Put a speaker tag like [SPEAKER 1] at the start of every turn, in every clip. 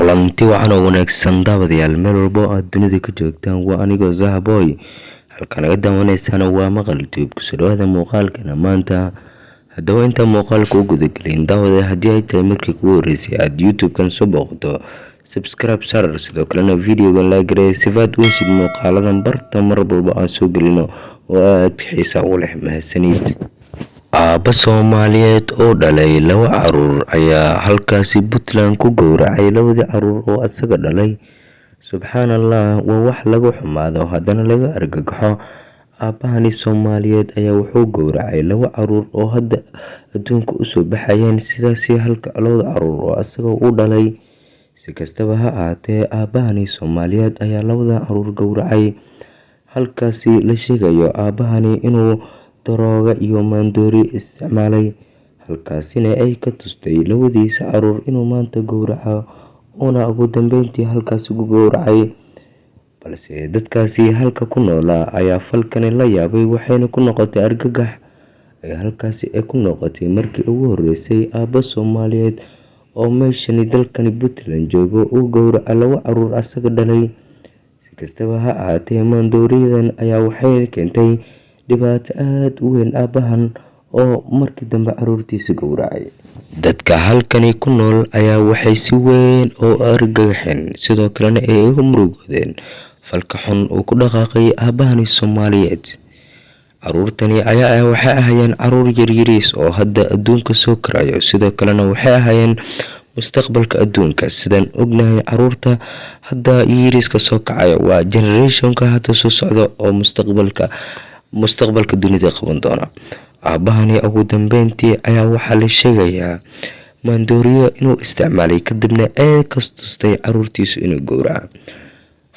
[SPEAKER 1] Kulanti wacan oo wanaagsan, daawadayaal, meel walbo aad dunida ka joogtaan. Waa anigoo Zahaboy, halka naga daawaneysana waa Maqal Tube. Kusoo dhawaada muuqaalkana maanta. Haddaba, intaan muuqaalka u gudagelin, daawada, haddii ay tahay markii kugu horeysay aad YouTube-kan soo booqato, subscribe sar, sidoo kalena videogan like garee sifaad u heshid muuqaaladan barta mar walba aan soo gelino oo aad xiisa u leh. Mahadsanid. Aabba Soomaaliyeed oo dhalay laba caruur ayaa halkaasi Puntland ku gowracay labadii caruur oo asaga dhalay. Subxaan Allah, waa wax laga xumaado, haddana laga argagaxo. Aabbahani Soomaaliyeed ayaa wuxuu gowracay laba caruur oo hadda adduunka usoo baxayeen, sidaasi halka labada caruur oo asaga u dhalay. Si kastaba ha ahaatee, aabbahani Soomaaliyeed ayaa labada caruur gowracay, halkaasi la sheegayo aabbahani inuu darooga iyo maandoori isticmaalay, halkaasina ay ka tustay labadiisa caruur inuu maanta gowraco, uuna ugu dambeyntii halkaasi ku gowracay. Balse dadkaasi halka ku noolaa ayaa falkani la yaabay, waxayna ku noqotay argagax ay halkaasi ay ku noqotay markii ugu horeysay aabbo Soomaaliyeed oo meeshani dalkani Puntland joogo uu gowraco laba caruur asaga dhalay. Si kastaba ha ahaatee, maandooriyadan ayaa waxay keentay dhibaato aada u weyn aabbahan oo markii dambe caruurtiisa gowracay. Dadka halkani ku nool ayaa waxay si weyn oo argagaxeen, sidoo kalena ay uga murugoodeen falka xun uu ku dhaqaaqay aabbahani Soomaaliyeed. Caruurtani ayaa waxay ahaayeen caruur yaryariis oo hadda adduunka soo korayo, sidoo kalena waxay ahaayeen mustaqbalka adduunka. Sidaan ognahay, caruurta hadda yariiska soo kacaya waa generationka hadda soo socda oo mustaqbalka dunida qaban doona. Aabbahani ugu dambeyntii ayaa waxaa la sheegayaa maandooriyo inuu isticmaalay, kadibna ee kastustay caruurtiisu inuu gowraco.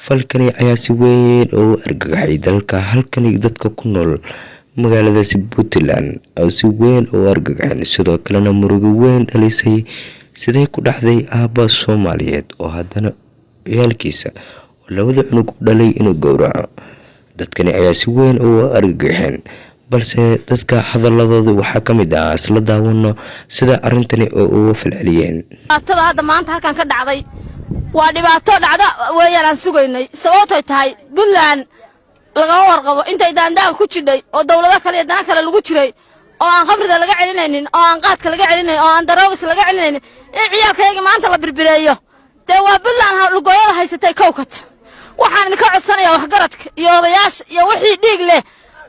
[SPEAKER 1] Falkani ayaa si weyn ugu argagaxay dalka halkani dadka ku nool magaaladaasi Puntland oo si weyn ugu argagaxeen, sidoo kalena murugo weyn dhalisay. Sidee ku dhacday aabba Soomaaliyeed oo haddana ciyaalkiisa oo labada cunug u dhalay inuu gowraco? Dadkani ayaa si weyn ugu argagaxeen, balse dadka hadaladooda waxaa ka mid ah, isla daawano sida arrintani oo uga falceliyeen.
[SPEAKER 2] Dhibaatada hadda maanta halkan ka dhacday waa dhibaato dhacda weeyaan aan sugaynay. Sababtoy tahay, Puntland lagama warqabo intay daandaan ku jidhay oo dawlado kale iyo dana kale lagu jiray, oo aan khamrida laga celinaynin, oo aan qaadka laga celinaynin, oo aan daroogis laga celinaynin, in ciyaalkayagii maanta la birbireeyo, dee waa Puntland lugooyada haysatay kowkat. Waxaan idinka codsanayaa waxgaradka iyo odayaasha iyo wixii dhiig leh,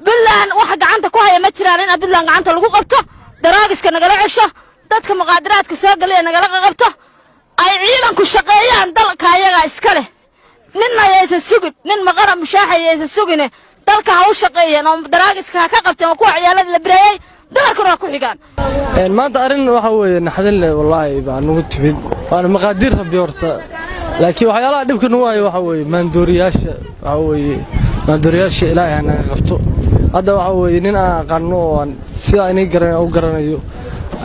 [SPEAKER 2] Puntland waxa gacanta ku haya ma jiraan, in Puntland gacanta lagu qabto, daroogiska nagala cesho, dadka muqaadaraadka soo gelaya nagala qabto, ay ciidanku shaqeeyaan. Dalka ayagaa iska leh, ninna yaysan sugin, nin maqana mushaaxa yaysan sugine, dalka ha u shaqeeyeen oo daraagiska ha ka qabteen oo kuwa ciyaalada la bireeyey dumarkuna ha ku xigaan.
[SPEAKER 3] Maanta arrin waxa weeye naxdin leh wallaahi baa nagu timid, waana maqaadiir Rabbi horta, laakiin waxyaalaha dhibka nagu hayo waxa weeye maandooriyaasha. Waxa weeye maandooriyaasha Ilaahay ha naga qabto. Hadda waxa weeye nin aan aqaano oo aan sidaa inay garan u garanayo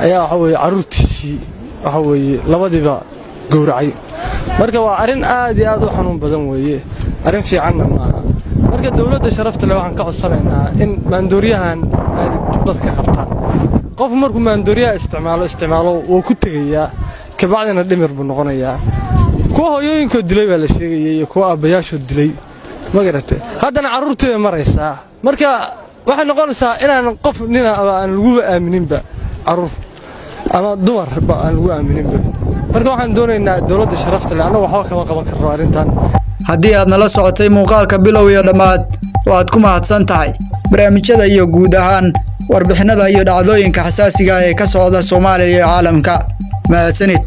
[SPEAKER 3] ayaa waxa weeye carruurtiisii waxa weeye labadiiba gowracay. Marka waa arrin aad iyo aad u xanuun badan weeye, arrin fiicanna maaha. Marka dowladda sharafta leh waxaan ka codsanaynaa in maandooriyahan ay dadka qabtaan. Qof markuu maandooriyaha isticmaalo wuu ku tegayaa, kabacdina dhimir buu noqonayaa. Kuwa hooyooyinkood dilay baa la sheegayay iyo kuwa aabbayaashood dilay, ma garatay? Haddana carruurtii bay maraysaa. Marka waxay noqonaysaa inaan qof nina aba aan laguba aamininba carruur ama dumarba aan lagu aaminинba. Marka waxaan doonaynaa dowladda sharafta leh, annagu waxba kama qaban karno arrintan.
[SPEAKER 4] Haddii aad nala socotay muuqaalka bilow iyo dhammaad, waad ku mahadsan tahay. Barnaamijyada iyo guud ahaan warbixinada iyo dhacdooyinka xasaasiga ah ee ka socda Soomaaliya iyo caalamka. Mahadsanid.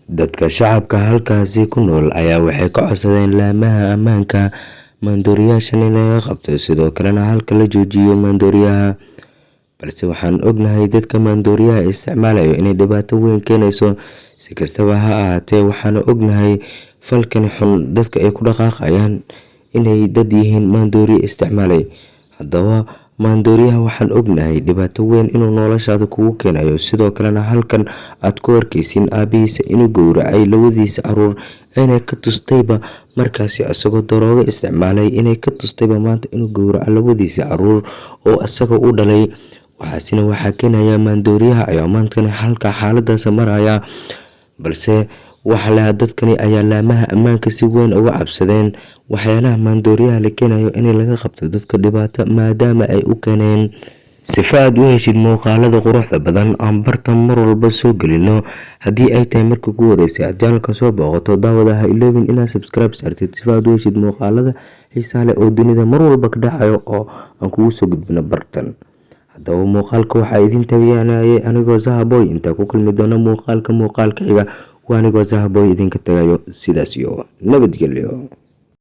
[SPEAKER 1] Dadka shacabka halkaasi ku nool ayaa waxay ka codsadeen laamaha ammaanka maandooriyaashan in laga qabto, sidoo kalena halka la joojiyo maandooriyaha. Balse waxaan ognahay dadka maandooriyaha isticmaalayo inay dhibaato weyn keenayso. Si kastaba ha ahaatee, waxaana ognahay falkan xun dadka ay ku dhaqaaqayaan inay dad yihiin maandooriya isticmaalay. Haddaba, maandooriyaha waxaan ognahay dhibaato weyn inuu noloshaada kugu keenayo, sidoo kalena halkan aad ku arkeysin aabihiisa inuu gowracay labadiisa caruur, inay ka tustayba markaasi isagoo daroogo isticmaalay, inay ka tustayba maanta inuu gowraco labadiisa caruur oo isaga u dhalay. Waxaasina waxaa keenaya maandooriyaha ayaa maantana halka xaaladaas maraya. Balse Waxaa dadkani ayaa laamaha ammaanka si weyn uga cabsadeen waxyaalaha maandooriyaha la keenayo in laga qabto dadka dhibaato, maadaama ay u keeneen. Sifa aad u heshid muuqaalada quruxda badan aan bartan mar walba soo gelino, haddii ay tahay markii ugu horeysay aad channelka soo booqato, daawada, ha iloobin inaad subscribe saartid, sifa aad u heshid muuqaalada xiisaha leh oo dunida mar walba ka dhacayo oo aan kugu soo gudbino bartan. Haddaba muuqaalka waxaa idin tabiyanayay anigoo Zahaboy. Intaa ku kulmi doona muuqaalka xiga, waa anigoo Zahaboy idinka tagayo sidaas iyo nabadgelyo.